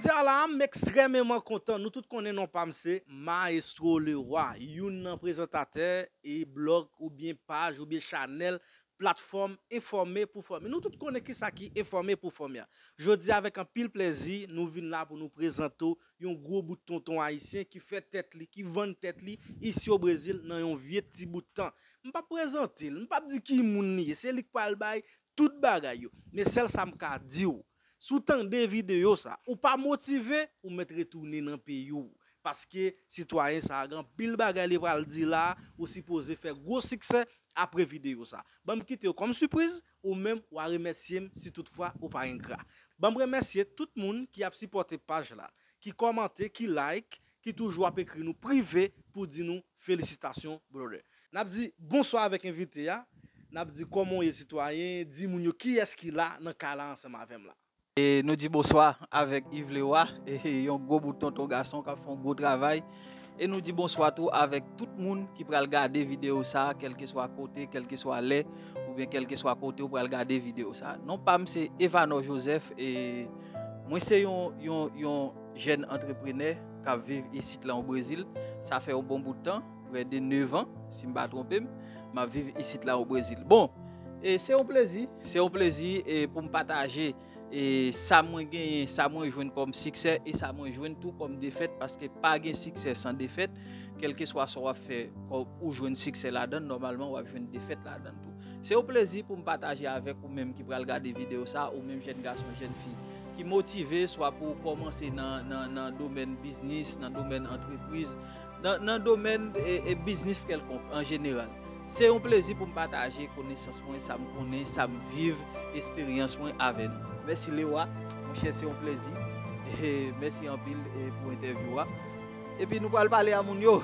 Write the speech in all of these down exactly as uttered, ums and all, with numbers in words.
Jodi a la, m ekstrèmeman kontan. Nou tout konnen non pa m se Maestro Leroy, youn nan prezantatè e blòg oubyen paj oubyen chanèl platfòm Enfòme pou Fòme. Nou tout konnen kisa ki Enfòme pou Fòme a. Jodi a, avèk anpil plèzi, nou vin la pou nou prezante w yon gwo bout tonton ayisyen ki fè tèt li, ki vann tèt li isi o Brezil nan yon vye ti bout tan. M p ap prezante l, m p ap di ki moun li ye, se li k pral bay tout bagay yo. Men sèl sa m ka di w, si w tande videyo sa, ou pa motive, ou mèt retounen nan peyi w. Paske sitwayen sa a gen anpil bagay li pral di la, ou sipoze fè gwo siksè apre videyo sa. Ban m kite w kòm sipriz, ou menm w a remèsye m si toutfwa ou pa engra. Ban m remèsye tout moun ki ap sipòte paj la, ki kòmante, ki like, ki toujou ap ekri nou prive pou di nou felisitasyon, brother. N ap di bonswa avèk envite a. N ap di kòman w ye sitwayen, di moun yo kiyès ki la nan kay la ansanm avè m la. E nou di bonswa avèk Yves Leroy, e yon gwo bout tonton gason k ap fè yon gwo travay. E nou di bonswa tou avèk tout moun ki pral gade videyo sa a, kèlkeswa kote, kèlkeswa lè, oubyen kèlkeswa kote ou pral gade videyo sa a. Non pa m se Evanor Joseph, e mwen se yon, yon, yon jèn antreprenè k ap viv isit la o Brezil. Sa fè yon bon bout tan, prè de nèf an, si m pa twonpe m, m ap viv isit la o Brezil. Bon, e se yon plezi, se yon plezi e pou m pataje e sa mwen genyen, sa mwen jwenn kòm siksè e sa mwen jwenn tou kòm defèt, paske pa gen siksè san defèt. Kèlkeswa sa w ap fè, kòm ou jwenn siksè ladan l, nòmalman w ap jwenn defèt ladan l tou. Se yon plezi pou m pataje avèk ou menm ki pral gade videyo sa, ou menm jèn gason, jèn fi ki motive, swa pou w kòmanse nan, nan, nan domèn biznis, nan domèn antrepriz, nan, nan domèn e, e biznis kèlkonk an jeneral. Se yon plezi pou m pataje konesans mwen, sa m konnen, sa m viv, esperyans mwen avè nou. Mèsi Lewa, monchè, se yon plezi. E, mèsi anpil e, pou entèvyou a. Epi nou pral pale a moun yo.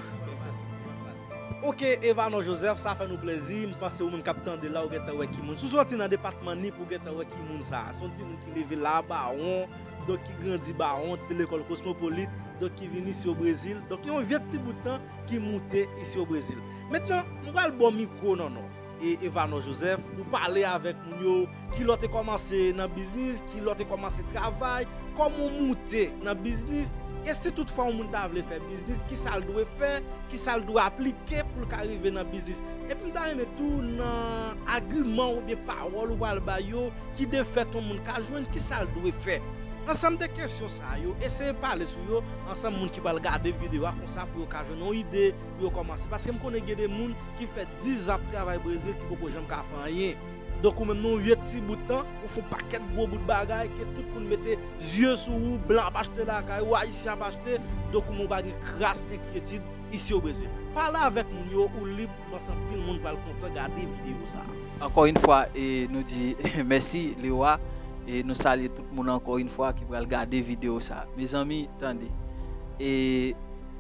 Ok, Evanor Joseph, sa fè nou plezi. M panse ou menm k ap tande la, ou gentan wè ki moun. Si w soti nan depatman Nip, ou gentan wè ki moun sa a. Se yon timoun ki leve la, Bawon, donk ki grandi Bawon, te lekòl Kosmopolit, donk ki vin isi o Brezil. Donk yon vye ti bout tan ki moute isi o Brezil. Mentnan, nou pral ba w mikwo, non, non. E Evanor Joseph, pou pale avèk moun yo, kilè w te kòmanse nan biznis, kilè w te kòmanse travay, kòman w moute nan biznis, e si toutfwa yon moun ta vle fè biznis, kisa l dwe fè, kisa l dwe aplike pou l ka rive nan biznis. Epi m ta renmen tou nan agiman oubyen pawòl ou pral bay yo, ki defèt yon moun ka jwenn, kisa l dwe fè. Ansanm de kesyon sa yo, eseye pale sou yo ansanm moun ki pral gade videyo a konsa pou yo ka jwenn yon ide pou yo kòmanse. Paske m konnen gen de moun ki fè dizan ap travay Brezil ki poko janm ka fè anyen. Donk ou menm nan yon vye ti bout tan, ou fè yon pakèt gwo bout bagay ke tout moun mete zye sou ou, blan ap achte lakay ou, ayisyen ap achte, donk ou menm ou pa gen kras enkyetid isi o Brezil. Pale avèk moun yo, ou lib, m panse anpil moun pral kontan gade videyo sa a. Ankò yon fwa, e nou di mèsi Lewa, e nou salye tout moun ankò yon fwa ki pral gade videyo sa a. Mezanmi, tande. E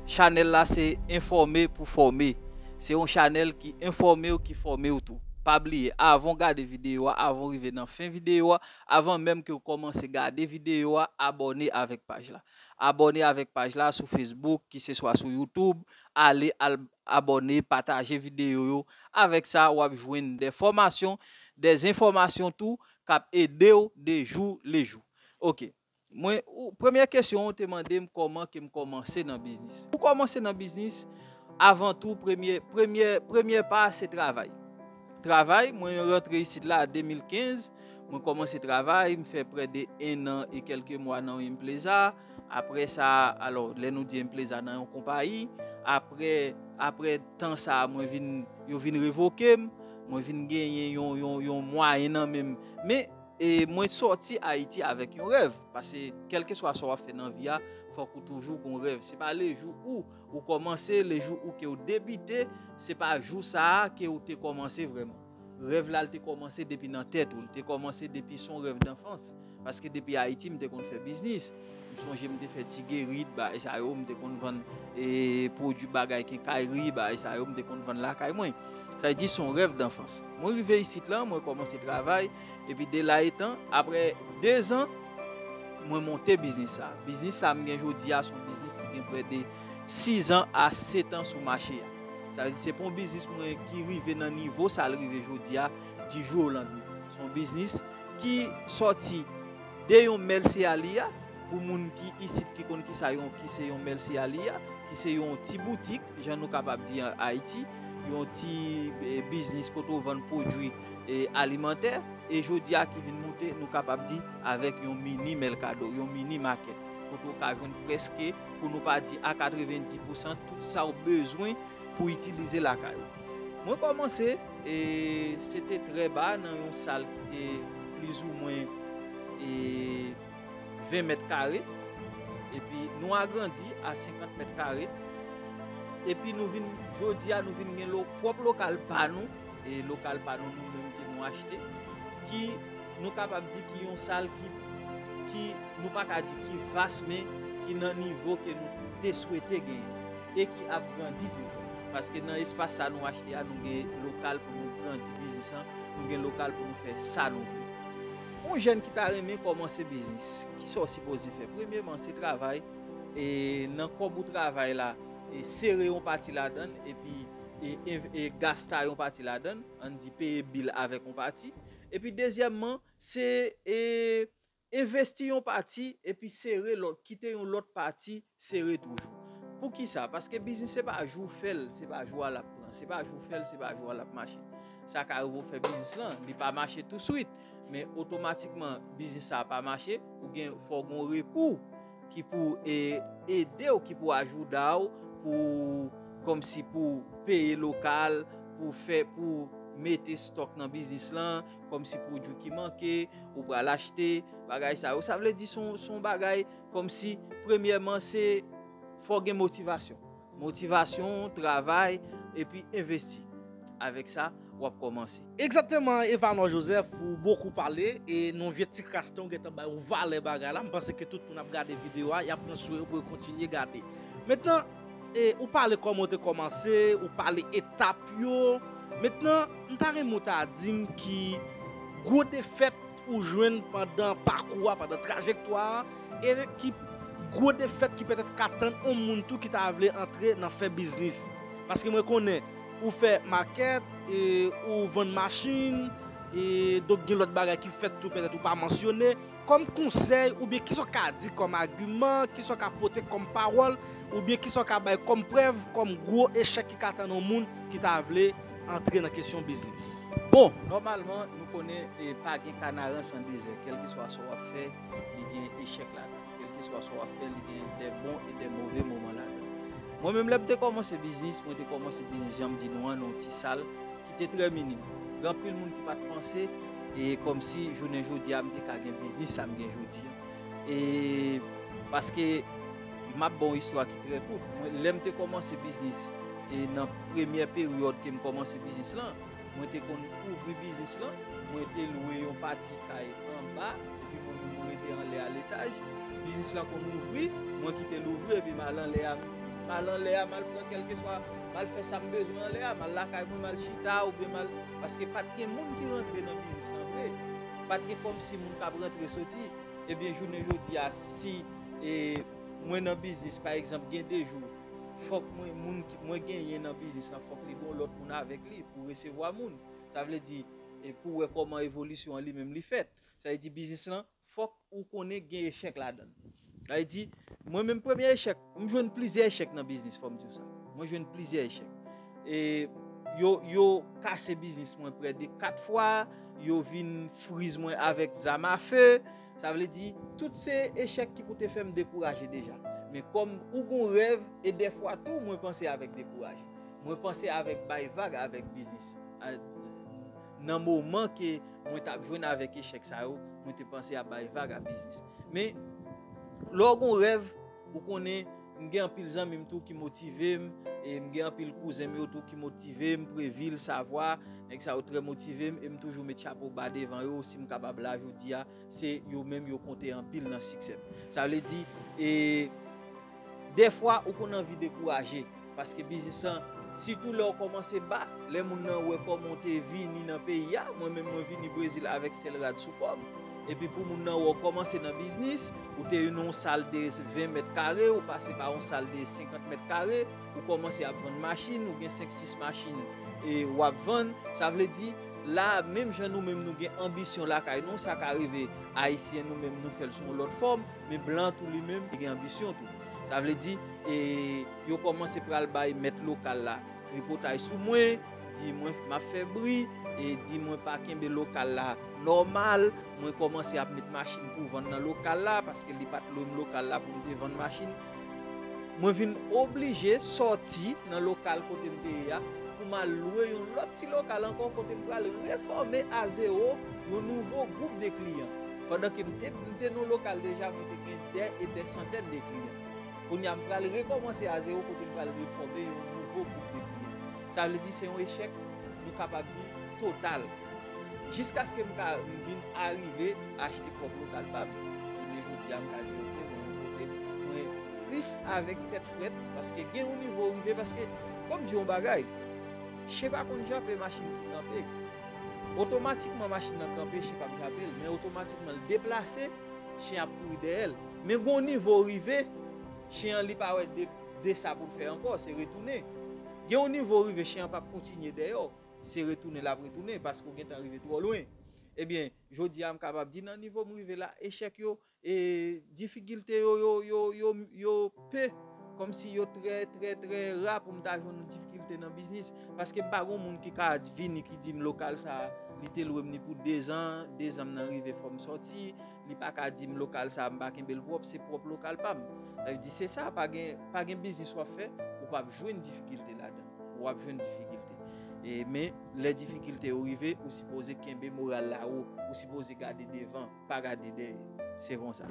chanèl la se Enfòme pou Fòme. Se yon chanèl ki enfòme w, ki fòme w tou. Pa bliye, avan w gade videyo a, avan w rive nan fen videyo a, avan menm ke w kòmanse gade videyo a, abòne avèk paj la. Abòne avèk paj la sou Facebook, ki se swa sou YouTube, ale al abòne, pataje videyo yo. Avèk sa, w ap jwenn de fòmasyon, de enfòmasyon tou k ap ede w de jou le jou. Ok. Mwen, ou, premyè kesyon ou te mande m kòman ke m kòmanse nan biznis. Pou kòmanse nan biznis, avan tou, premye, premye, premye pa a se travay. Travay, mwen rantre isit la de mil kenz, mwen kòmanse travay, m fè prè de en an e kèlke mwa nan yon empleza. Apre sa, alò, lè nou di empleza nan yon konpayi, apre, apre tan sa a, mwen vin, yo vin revoke m, mwen vin genyen yon, yon, yon mwayen nan men m. Men, e mwen sòti Ayiti avèk yon rèv. Paske kèlkeswa sa w ap fè nan vi a, fòk ou toujou gon rèv. Se pa le jou ou ou kòmanse, le jou ou ke w debite, se pa jou sa a ke w te kòmanse vrèman. Rèv la, l te kòmanse depi nan tèt ou, l te kòmanse depi son rèv danfans. Paske depi Ayiti, m te konn fè biznis. M sonje m te fè ti gerit, bagay sa yo, m te konn vann e pwodui bagay kenkayri, bagay sa yo, m te konn vann lakay mwen. Sa vle di son rèv danfans. Mwen rive isit la, mwen kòmanse travay, epi de la etan, apre de zan, mwen monte biznis sa. Biznis sa m gen jodi a, se yon biznis ki gen prè de sis an a sèt an sou mache a. Sa vle di se pa yon biznis mwen ki rive nan nivo sa l rive jodi a, di jou o landmen. Se yon biznis ki sòti de yon mèl se a li a, pou moun ki isit ki konn kisa yon, ki se yon mercerie, ki se yon ti boutik, jan nou kapab di an Ayiti, yon ti, eh, biznis kote w vann pwodui, eh, alimantè, e jodi a ki vin moute, nou kapab di, avèk yon mini mercado, yon mini market, kote w ka jwenn prèske, pou nou pa di a katrevenndis pousan, tout sa w bezwen pou itilize lakay ou. Mwen kòmanse, e se te trè ba nan yon sal ki te plizoumwen, e ven mèt kare. Epi nou agrandi a senkant mèt kare. Epi nou vin, jodi a, nou vin gen lo, pwòp lokal pa nou. E lokal pa nou, nou menm ke nou achte. Ki, nou kapab di ki yon sal ki, ki, nou pa ka di ki vas, men ki nan nivo ke nou te swete genyen. E ki ap grandi toujou. Paske nan espas sa nou achte a, nou gen lokal pou nou grandi biznis lan, nou gen lokal pou nou fè sa nou vle. Yon jèn ki ta renmen kòmanse biznis, kisa w sipoze fè? Premyeman, se travay. E nan kòb ou travay la, e sere yon pati ladan l, epi e, e, e gasta yon pati ladan l, ann di peye bil avèk yon pati. Epi dezyèmman, se, e, envesti yon pati, epi sere lòt, kite yon lòt pati sere toujou. Poukisa? Paske biznis se pa jou w fè l, se pa jou a l ap pran. Se pa jou w fè l, se pa jou a l ap mache. Sa ka rive w fè biznis lan, li pa mache touswit, men otomatikman, biznis sa a pa mache, ou gen, fò w gen yon rekou ki pou, e, ede w, ki pou ajouda w, pou, kòmsi pou peye lokal, pou fè, pou mete stòk nan biznis lan, kòmsi pwodui ki manke, ou pral achte, bagay sa yo. Sa vle di se yon, se yon bagay kòmsi, premyèman, se fò w gen motivasyon. Motivasyon, travay, epi envesti. Avèk sa, w ap kòmanse. Egzakteman, Evano Joseph, ou bokou pale, e nan vye ti kras tan ou gentan bay yon valè bagay la, m panse ke tout moun ap gade videyo a, y ap pran swen yo pou yo kontinye gade. Mentnan, e, ou pale kòman ou te kòmanse, ou pale etap yo. Mentnan, m ta renmen w ta di m ki gwo defèt ou jwenn pandan pakou a, pandan trajektwa a, e ki gwo defèt ki petèt ka tann yon moun tou ki ta vle antre nan fè biznis. Paske mwen konnen ou fè makèt, e ou vann machin, e donk gen lòt bagay ki fèt tou, petèt ou pa mansyone. Kòm konsèy, oubyen kisa w ka di kòm agiman, kisa w ka pote kòm pawòl, oubyen kisa w ka bay kòm prèv, kòm gwo echèk ki ka tann yon moun ki ta vle antre nan kesyon biznis? Bon, nòmalman, nou konnen, e, pa gen kanaran san dezè. Kèlkeswa sa w ap fè, li gen echèk ladan. Kèlkeswa sa w ap fè, li gen de bon e de move moman ladan. Mwen menm, lè m te kòmanse biznis, mwen te kòmanse biznis, jan m di nou an, nan yon ti sal ki te trè minim. Gen anpil moun ki pa t panse, e kòmsi jounen jodi a, m te ka gen biznis sa m gen jodi a. E paske m ap ba w istwa ki trè kout. Mwen, lè m te kòmanse biznis, e nan premyè peryòd ke m kòmanse biznis lan, mwen te konn ouvri biznis lan, mwen te lwe yon pati kay anba, epi mwen menm mwen rete anlè a letaj. Biznis lan konn ouvri, mwen kite l ouvri, epi m al anlè a, m al anlè a, m al pran kèlkeswa, m al fè sa m bezwen anlè a, m al lakay mwen, m al chita, oubyen m al, paske pa t gen moun ki rantre nan biznis lan vre. Pa t gen kòmsi moun k ap rantre soti. Ebyen, jounen jodi a, si, e, mwen nan biznis, pa egzanp, gen de jou, fòk mwen, moun ki, mwen genyen nan biznis lan, fòk li gen yon lòt moun avèk li pou resevwa moun. Sa vle di, e, pou wè kòman evolisyon an li menm li fèt. Sa vle di, biznis lan, fòk ou konnen gen echèk ladan l. Sa vle di, mwen menm, premye echèk, m jwenn plizyè echèk nan biznis, fò m di w sa. Mwen jwenn plizyè echèk. E yo, yo kase biznis mwen prè de kat fwa, yo vin friz mwen avèk zam afe. Sa vle di, tout se echèk ki pou te fè m dekouraje deja. Men kòm ou gon rèv, e dèfwa tou, mwen panse avèk dekouraje. Mwen panse avèk bay vag avèk biznis. A, nan moman ke mwen t ap jwenn avèk echèk sa yo, mwen te panse ap bay vag a biznis. Men, lè w gon rèv, ou konnen, m gen anpil zanmi m tou ki motive m, e m gen anpil kouzen m yo tou ki motive m, Previl, Savwa, nèg sa yo trè motive m, e m toujou met chapo ba devan yo, si m kapab la jodi a, se yo menm yo konte anpil nan siksè m. Sa vle di, e, dèfwa ou konn anvi dekouraje, paske biznis lan, sitou lè w kòmanse ba, lè moun nan wè kòman w te vini nan peyi a, mwen menm mwen vini Brezil avèk sèl rad sou kò m. Epi pou moun nan wè w kòmanse nan biznis, ou te nan yon sal de ven mèt kare, ou pase pa yon sal de senkant mèt kare, ou kòmanse ap vann machin, ou gen senk sis machin, e w ap vann. Sa vle di, La, menm jan nou menm nou gen anbisyon lakay nou, sa ka rive Ayisyen nou menm nou fè l sou yon lòt fòm, men blan tou li menm li gen anbisyon tou. Sa vle di, e, yo kòmanse pral bay mèt lokal la tripotay sou mwen, di mwen m ap fè bri, e di mwen pa kenbe lokal la nòmal, mwen kòmanse ap met machin pou vann nan lokal la, paske li pa t lwe m lokal la pou m te vann machin. Mwen vin oblije sòti nan lokal kote m te ye a, pou m al lwe yon lòt ti lokal ankò kote m pral refòme a zewo yon nouvo gwoup de kliyan. Pandan ke m te, m te nan lokal deja, mwen te gen dè e dè santèn de kliyan. Kounye a, m pral rekòmanse a zewo kote m pral refòme yon nouvo gwoup de kliyan. Sa vle di se yon echèk, nou kapab di, total. Jiskaske m ka, m vin arive achte pwòp lokal pa m. Jounen jodi a, m ka di, oke, mwen yon kote, mwen plis avèk tèt frèt, paske gen yon nivo rive, paske, kòm di yon bagay, chen pa konn jape machin ki kanpe. Otomatikman, machin nan kanpe, chen p ap jape l, men otomatikman, l deplase, chen ap kouri dèyè l. Men gon nivo rive, chen an li pa wè de, de sa pou l fè ankò, se retounen. Gen yon nivo rive, chen an p ap kontinye dèyè w, se retounen l ap retounen, paske w gentan rive twò lwen. Ebyen, jodi a, m kapab di nan nivo m rive la, echèk yo, e difikilte yo, yo, yo, yo, yo pe, kòmsi yo trè, trè, trè ra pou m ta jwenn yon difikilte nan biznis. Paske m pa gon moun ki ka vini ki di m lokal sa, li te lwe m ni pou dezan, dezan m nan rive fò m sòti, li pa ka di m lokal sa, m pa kenbe l pwòp, se pwòp lokal pa m. Sa vle di se sa, pa gen, pa gen biznis w ap fè, ou p ap jwenn difikilte ladan. W ap jwenn difikilte. E, men, lè difikilte yo rive, ou sipoze kenbe moral la wo, ou sipoze gade devan, pa gade dèyè. Se konsa.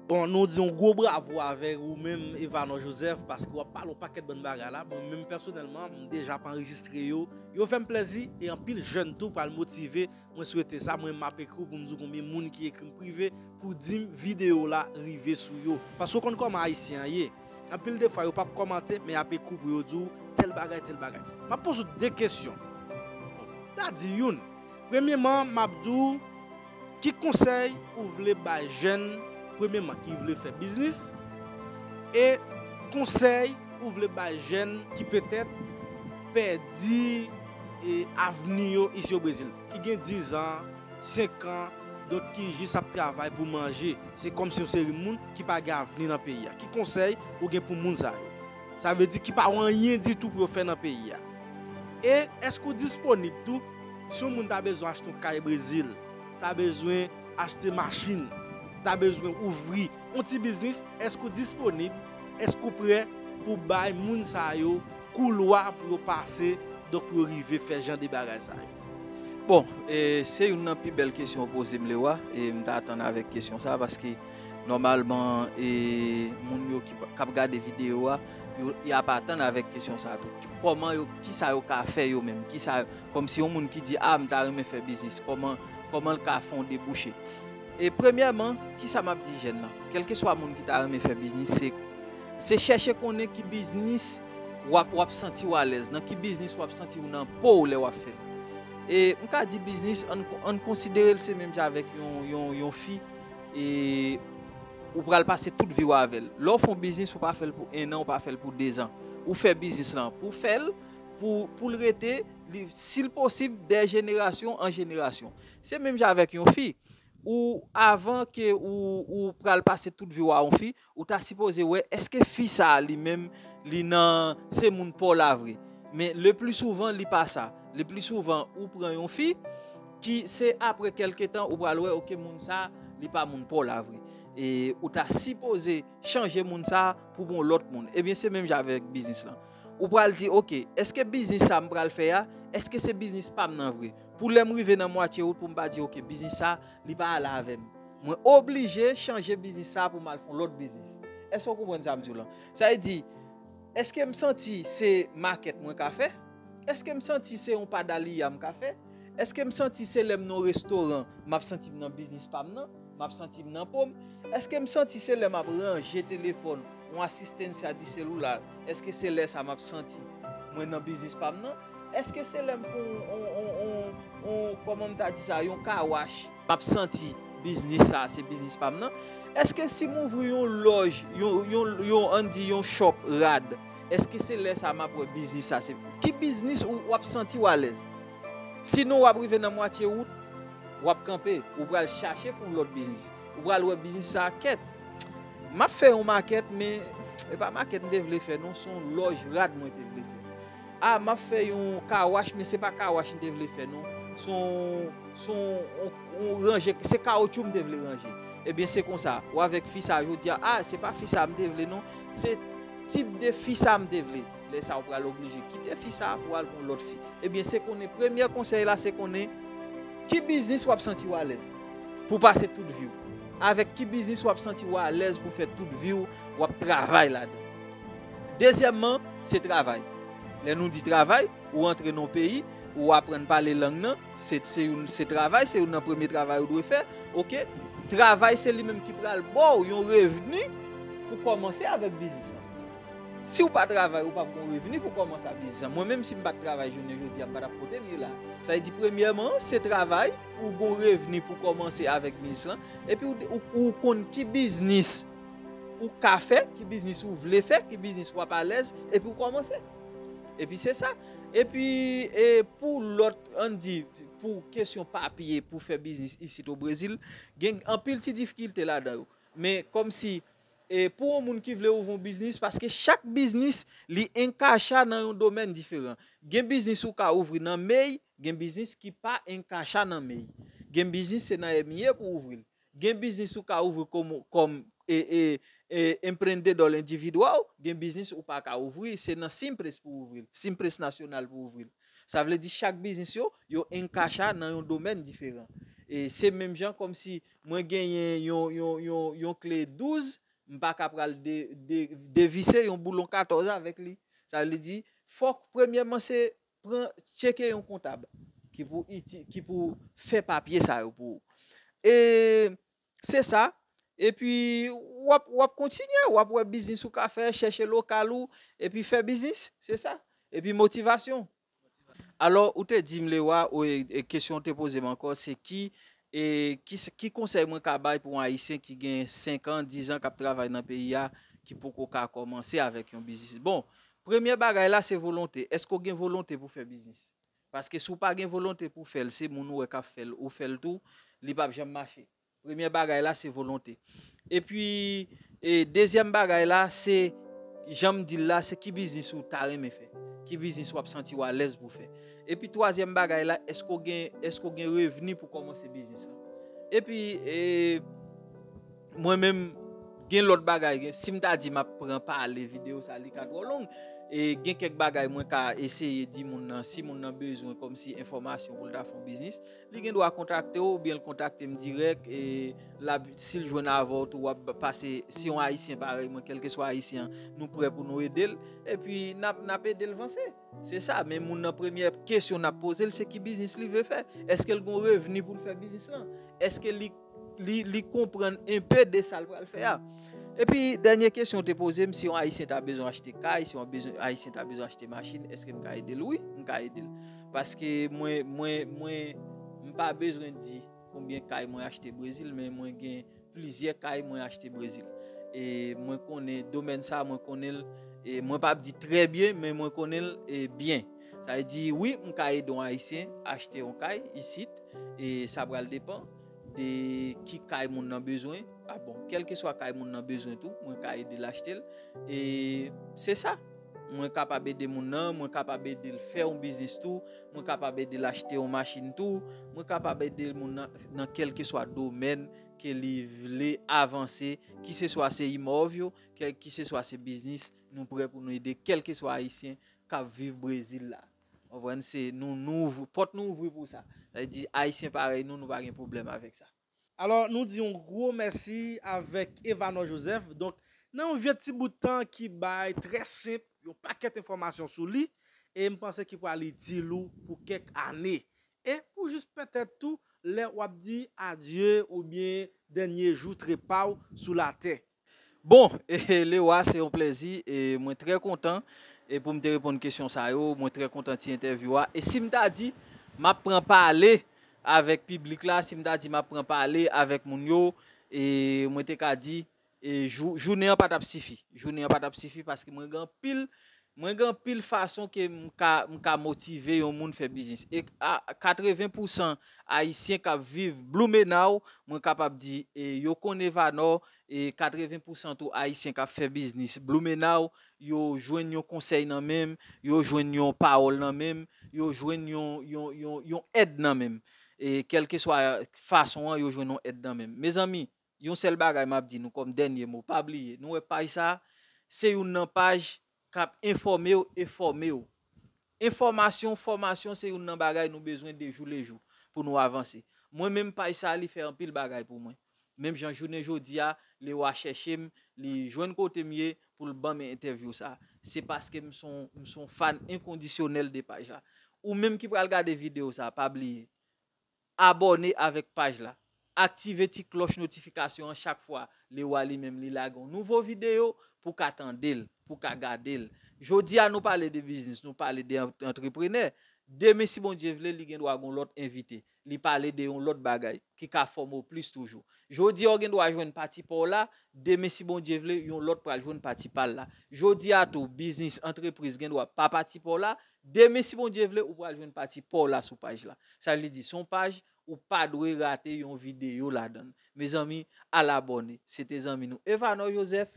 Bon, nou di yon gwo bravo avèk ou menm, Evanor Joseph, paske w ap pale yon pakèt bann bagay la. Bon, menm pèsonèlman, m deja ap anrejistre yo. Yo fè m plèzi, e anpil jèn tou pral motive. Mwen swete sa, mwen m ap ekri w pou m di w konbyen moun ki ekri m prive pou di m videyo la rive sou yo. Paske w konn kòman Ayisyen an ye. Anpil de fwa, yo p ap kòmante, men y ap ekri w pou yo di w tèl bagay, tèl bagay. M ap poze w de kesyon. Bon, m ta di youn. Premyeman, m ap di w, ki konsèy ou vle bay jèn, premyeman, ki vle fè biznis? E konsèy ou vle bay jèn ki petèt pèdi, e, avni yo isi o Brezil, ki gen diz an, senk an, donk ki jis ap travay pou manje. Se kòmsi yon seri moun ki pa gen avni nan peyi a. Ki konsèy ou gen pou moun sa yo? Sa vle di ki pa wè anyen ditou pou yo fè nan peyi a. E èske w disponib tou si yon moun ta bezwen achte yon kay Brezil, ta bezwen achte machin, ta bezwen ouvri yon ti biznis, èske w disponib, èske w prè pou bay moun sa yo koulwa pou yo pase, donk pou yo rive fè jan de bagay sa yo? Bon, e, se youn nan pi bèl kesyon w poze m, Lewa, e m t atann avèk kesyon sa, paske nòmalman, e, moun yo ki, k ap gade videyo a, yo, y ap atann avèk kesyon sa tou. Kòman yo, kisa yo ka fè yo menm? Kisa, kòmsi yon moun ki di, a, m ta renmen fè biznis, kòman, kòman l ka fè yon debouche? E premyèman, kisa m ap di jèn nan? Kèlkeswa moun ki ta renmen fè biznis, se, se chèche konnen ki biznis w ap, w ap santi w alèz, nan ki biznis w ap santi w nan po w lè w ap fè l. E m ka di biznis, ann, ann konsidere l se menm jan avèk yon, yon, yon fi, e ou pral pase tout vi w avè l. Lè w fè yon biznis, ou pa fè l pou en an, ou pa fè l pou dezan. Ou fè biznis lan pou fè l, pou, pou l rete, li, si l posib, de jenerasyon an jenerasyon. Se menm jan avèk yon fi. Ou, avan ke ou, ou pral pase tout vi w a yon fi, ou ta sipoze wè, èske fi sa a li menm, li nan, se moun pa w la vre? Men le pli souvan, li pa sa. Le pli souvan, ou pran yon fi ki se apre kèlke tan, ou pral wè, oke, moun sa a, li pa moun pa w la vre. E ou ta sipoze chanje moun sa a pou yon lòt moun. Ebyen, se menm jan avèk biznis lan. Ou pral di, oke, èske biznis sa m pral fè a, èske se biznis pa m nan vre? Pou lè m rive nan mwatye wout, pou m pa di, oke, biznis sa, li pa ale avè m. Mwen oblije chanje biznis sa pou m al fè yon lòt biznis. Èske w konprann sa m di w lan? Sa vle di, èske m santi se makèt mwen ka fè? Èske m santi se yon pa daliya m ka fè? Èske m santi se lè m nan yon restoran, m ap santi m nan biznis pa m nan? M ap santi m nan po m? Èske m santi se lè m ap ranje telefòn, yon asistencia de celular, èske se lè sa m ap santi mwen nan biznis pa m nan? Èske se lè m fè yon, yon, yon, yon, yon, kòman m ta di sa, yon car wash, m ap santi biznis sa, se biznis pa m nan? Èske si m ouvri yon lòj, yon, yon, yon, ann di yon shop rad, èske se lè sa m ap wè biznis sa, se, ki biznis ou, w ap santi w alèz? Sinon, w ap rive nan mwatye wout, w ap kanpe, ou pral chache fè yon lòt biznis. Ou pral wè biznis sa a kèt. M ap fè yon makèt, men e pa makèt m te vle fè, non, se yon lòj rad mwen te vle fè. A, m ap fè yon kawach, men se pa kawach m te vle fè, non. Se yon, se yon, yon, yon ranje, se kawotchou m te vle ranje. Ebyen, se konsa, ou avèk fi sa a jodi a, a, se pa fi sa a m te vle, non. Se tip de fi sa a m te vle. Lè sa a, ou pral oblije kite fi sa a pou al gen yon lòt fi. Ebyen, se konnen, premyè konsèy la, se konnen ki biznis w ap santi w alèz pou pase tout vi w. Avèk ki biznis w ap santi w alèz pou fè tout vi w, w ap travay ladan. Dezyèmman, se travay. Lè nou di travay, ou antre nan yon peyi, ou aprann pale lang nan, se, se youn, se travay, se youn nan premye travay ou dwe fè, oke? Travay se li menm ki pral ba w yon revni pou kòmanse avèk biznis lan. Si w pa travay, ou p ap gen yon revni pou kòmanse ak biznis lan. Mwen menm, si m pa t travay jounen jodi a, m pa t ap kote m ye la. Sa vle di, premyèman, se travay, ou gen yon revni pou kòmanse avèk biznis lan. Epi ou, ou, ou konn ki biznis ou ka fè, ki biznis ou vle fè, ki biznis w ap alèz, epi ou kòmanse. Epi se sa. Epi, e, pou lòt, ann di, pou kesyon papye, pou fè biznis isit o Brezil, gen anpil ti difikilte ladan yo. Men kòmsi, e, pou yon moun ki vle ouvri yon biznis, paske chak biznis, li enkacha nan yon domèn diferan. Gen biznis ou ka ouvri nan mèy, gen biznis ki pa enkacha nan mèy. Gen biznis se nan M I A pou ouvri l. Gen biznis ou ka ouvri kòm, kòm, e, e, e, emprendedor endividyèl, gen biznis ou pa ka ouvri, se nan Simples pou ouvri l, Simples Nasyonal pou ouvri l. Sa vle di chak biznis yo, yo enkacha nan yon domèn diferan. E se menm jan kòmsi mwen genyen yon, yon, yon, yon kle douz, m pa ka pral de, de, devise yon boulon katòz avèk li. Sa vle di, fòk premyèman se pran, tcheke yon kontab ki pou iti, ki pou fè papye sa yo pou ou. E se sa. Epi w ap, w ap kontinye, w ap wè biznis ou ka fè, chèche lokal ou, epi fè biznis, se sa. Epi motivasyon. Alò, ou te di m, Lewa, ou, e, e kesyon ou te poze m ankò, se ki, e, ki, ki konsèy mwen ka bay pou yon Ayisyen ki gen senk an, diz an, k ap travay nan peyi a, ki poko ka kòmanse avèk yon biznis? Bon, premye bagay la, se volonte. Èske w gen volonte pou fè biznis? Paske si w pa gen volonte pou fè l, se moun ou wè k ap fè l, ou fè l tou, li p ap janm mache. Premye bagay la, se volonte. Epi, e, dezyèm bagay la, se, jan m di l la, se ki biznis ou ta renmen fè. Ki biznis w ap santi w alèz pou fè. Epi twazyèm bagay la, èske w gen, èske w gen revni pou kòmanse biznis lan? Epi, e, mwen menm, gen lòt bagay, gen, si m ta di m ap pran pale videyo sa, li ka twò long. E gen kèk bagay mwen ka eseye di moun nan, si moun nan bezwen kòmsi enfòmasyon pou l ta fè yon biznis, li gen dwa kontakte w oubyen l kontakte m dirèk, e l ap, si l jwenn avè w tou, w ap pase, si yon Ayisyen parèy mwen, kèlkeswa Ayisyen an, nou prè pou nou ede l, epi n ap, n ap ede l vanse. Se sa, men moun nan premyè kesyon n ap poze l, se ki biznis li vle fè. Èske l gen revni pou l fè biznis lan? Èske li, li, li konprann enpe de sa l pral fè a? Epi, dènye kesyon w te poze m, si yon Ayisyen ta bezwen achte kay, si yon bezwen, Ayisyen ta bezwen achte machin, èske m ka ede l? Wi, m ka ede l. Paske mwen, mwen, mwen, m pa bezwen di konbyen kay mwen achte Brezil, men mwen gen plizyè kay mwen achte Brezil. E mwen konnen domèn sa, mwen konnen l, e mwen p ap di trè byen, men mwen konnen l, e, byen. Sa vle di, wi, m ka ede yon Ayisyen achte yon kay isit, e sa pral depann de ki kay moun nan bezwen. A bon, kèlkeswa kay moun nan bezwen tou, mwen ka ede l achte l. E se sa. Mwen kapab ede moun nan, mwen kapab ede l fè yon biznis tou, mwen kapab ede l achte yon machin tou, mwen kapab ede moun nan nan kèlkeswa domèn ke li vle avanse, kiseswa se imòv yo, kè-, kiseswa se biznis, nou prè pou nou ede kèlkeswa Ayisyen k ap viv Brezil la. Konprann? Se nou, nou ouvri, pòt nou ouvri pou sa. Sa vle di, Ayisyen parèy nou, nou pa gen pwoblèm avèk sa. Alò, nou di yon gwo mèsi avèk Evanor Joseph. Donk, nan yon vye ti bout tan ki bay trè senp, yon pakèt enfòmasyon sou li, e m panse ki pral itil ou pou kèk ane. E pou jis petèt tou, lè w ap di adye oubyen dènye jou trepa w sou latè. Bon, e, Lewa, se yon plèzi, e mwen trè kontan, e pou m te reponn kesyon sa yo, mwen trè kontan ti entèvyou a. E si m ta di, m ap pran pale avèk piblik la, si m ta di m ap pran pale avèk moun yo, e mwen te ka di, e jou-, jounen an pa t ap sifi. Jounen an pa t ap sifi paske mwen gen anpil, Mwen gen anpil fason ke m ka, m ka motive yon moun fè biznis. E katreven pousan Ayisyen k ap viv Blumenau, mwen kapab di, e, yo konn Evanor, e katreven pousan tou Ayisyen k ap fè biznis Blumenau, yo jwenn yon konsèy nan men m, yo jwenn yon pawòl nan men m, yo jwenn yon, yon, yon, yon èd nan men m. E kèlkeswa fason an, yo jwenn yon èd nan men m. Mezanmi, yon sèl bagay m ap di nou kòm dènye mo, pa bliye, nou wè paj sa, se youn nan paj k ap enfòme w e fòme w. Enfòmasyon, fòmasyon se youn nan bagay nou bezwen de jou le jou pou nou avanse. Mwen menm paj sa li fè anpil bagay pou mwen. Menm jan jounen jodi a, Lewa chèche m, li jwenn kote m ye pou l ban m entèvyou sa. Se paske m son, m son fan enkondisyonèl de paj la. Ou menm ki pral gade videyo sa, pa bliye, abòne avèk paj la. Aktive ti klòch notifikasyon an chak fwa Lewa li menm li lage yon nouvo videyo pou ka tande l, pou ka gade l. Jodi a nou pale de biznis, nou pale de ant-, antreprenè. Demen si Bondye vle, li gen dwa gon lòt envite. Li pale de yon lòt bagay ki ka fòme w plis toujou. Jodi a w gen dwa jwenn pati pa w la, demen si Bondye vle, yon lòt pral jwenn pati pa l la. Jodi a tou, biznis, antrepriz gen dwa pa pati pa w la, demen si Bondye vle, ou pral jwenn pati pa w la sou paj la. Sa vle di, se yon paj ou pa dwe rate yon videyo ladan l. Mezanmi, al abòne. Se te zanmi nou Evanor Joseph.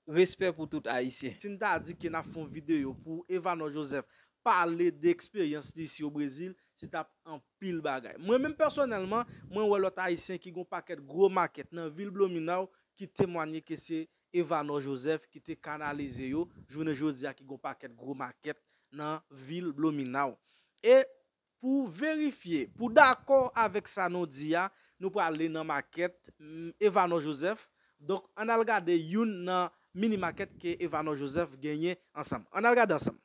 Respè pou tout Ayisyen. Si n ta di ke n ap fè yon videyo pou Evanor Joseph pale de eksperyans li isi o Brezil, se t ap anpil bagay. Mwen menm pèsonèlman, mwen wè lòt Ayisyen ki gon pakèt gwo makèt nan vil Blumenau ki temwanye ke se Evanor Joseph ki te kanalize yo, jounen jodi a ki gon pakèt gwo makèt nan vil Blumenau. E pou verifye, pou dakò avèk sa nou di a, nou prale nan makèt, mm, Evanor Joseph. Donk, ann al gade youn nan mini makèt ke Evanor Joseph genyen ansanm. Ann al gade ansanm.